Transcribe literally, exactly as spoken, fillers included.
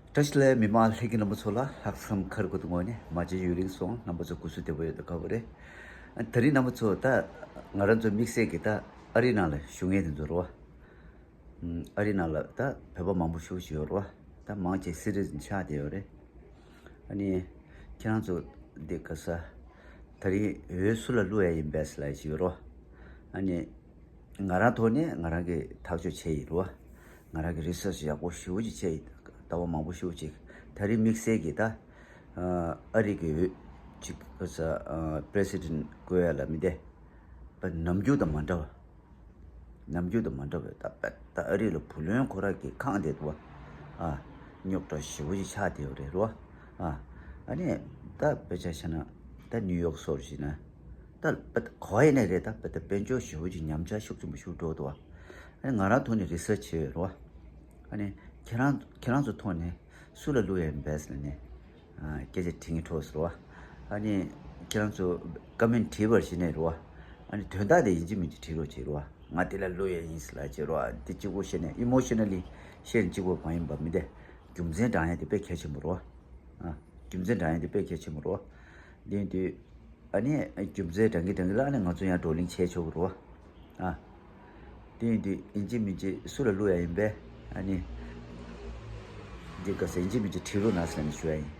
བཀྲ་ཤིས་བདེ་ལེགས། མི་མང་ལྷན་རྒྱས་རྣམ་པ་ཚོ་ལ་ལྷག་བསམ་ཁ་རུ་ཁུ་ཐུག་ངོས་ནས་མ་མཇལ་ཡུན་རིང་སོང་། རྣམ་པ་ཚོ་སྐུ་གཟུགས་བདེ་པོ་ཡོད་དོ་དགའ་པོ་རེད། ཨ་ད་རིང་རྣམ་པ་ཚོ་ད་ང་རང་ཚོ་དམིགས་བསལ་གྱི་ད་ཨ་རི་ནང་ལ་བཞུགས་མཁན་དེ་ཚོ་རེད་བ། ཨ་རི་ནང་ལ་ད་བོད་པ་མང་པོ་ཞེ་པོ་ཅིག་ཡོད་རེད་བ། ད་མང་ཆེ་སི་ཊི་ཛེན་ཆགས་བསྡད་ཡོད་རེད། ཨ་ནི་ཁྱེད་རང་ཚོ་འདི་ག་ས་ད་རིང་འོས་སུ་ལ་བླུག་ཡ་ཡིན་པས་ལབ་ཡ་ཅིག་ཡོད་རེད་བ། ཨ་ནི་ང་རང་ཐོག་ནས་ང་རང་གི་ཐག་གཅོད་བྱས་ཡིན་རེད་བ། ང་རང་གི་རི་སར་ཆི་ཡག་པོ་ཞེ་པོ་ཅིག་བྱས་ཡིན། ལྟ་བ་མང་པོ་ཞེ་པོ་ཅིག་ད་རིང་དམིགས་བསལ་གྱི་ད་ཨ་རི་གི་འོས་ཅིག་ག་ས་པི་རེ་སི་ཌེན་ཊི་བསྐོ་ཡ་ལ་མི་བདེ་བ། ནམ་རྒྱུན་དང་མ་འདྲ་བ། ནམ་རྒྱུན་དང་མ་འདྲ་བའི་ད་ད་ཨ་རི་ལ་བུ་ལོན་ཁོ་རང་གི་ཁེངས་བསྡད་འདུག་བ། ཨ་རྙོག་དྲ་ཞེ་པོ་ཅིག་ཆགས་བསྡད་ཡོད་རེད་རོ། ཨ་ཨ་ནི་ད་དཔེ་ཆ་བཞག་ན་ད་ནིའུ་ཡོག་སོགས་བྱས་ན་ད་ག་པར་ཡིན་ནའི་རེད། ད་དཔེ་ད་དཔལ་འབྱོར་ཞེ་པོ་ཅིག་ཉམས་ཆག་ཤུགས་ཆེན་པོ་ཞིག་འགྲོ་འདུག་བ། ཨ་ནི་ང་རང་ཐོག་ནས་རི་སར་ཆི་བྱས་ཡོད་རོ། ཨ་ནི་ཁྱེད་རང་ཁྱེད་རང་ཚོ་ཐོག་ནས་སུ་ལ་བླུག་ཡ་ཡིན་པས་ལབ་ནས། ཨ་སྐད་ཆ་དྲི་ངེས་འཕྲོ་ཟེར་བ། ཨ་ནི་ཁྱེད་རང་ཚོ་ཀ་མེན་ཊི་བྲིས་པར་བྱེད་ནས་རེད་བ། ཨ་ནི་དོན་དག་དེ་ཡིན་གཅིག་མིན་གཅིག་བྲིས་རོགས་བྱེད་རེད་བ། ང་དེ་ལ་བླུག་ཡ་ཡིན་ཟེར་ལབ་བྱེད་རེད་བ། དེ་གཅིག་པོ་བཤད་ནས་ཨི་མོ་ཤི་ན་ལི་བཤད་ནས་གཅིག་པོ་མ་ཡིན་པ་མི་དེ། རྒྱུ་མཚན་དྲང་ཡ་དེ་དཔེ་གལ་ཆེན་པོ་རེད་བ། ཨ་རྒྱུ་མཚན་དྲང་ཡ་དེ་དཔེ་གལ་ཆེན་པོ་རེད་བ། དེ་ཡིན་དུས། ཨ་ནི་རྒྱུ་མཚན་དྲང་གི་དྲང་གི་ལ་ཨ་ནི་ང་ཚོ་ཡང་བགྲོ་གླེང་བྱས་ཆོག་གི་རེད་བ། ཨ། དེ་ཡིན་དུས་ཡིན་གཅིག་མིན་གཅིག་སུ་ལ་བླུག་ཡ་ཡིན་པས། ཨ་ནི། འདི་ག་ས་ཡིན་གཅིག་མིན་གཅིག་བྲིས་རོགས་གནང་ཟེར་ནས་ཞུ་ཡ་ཡིན།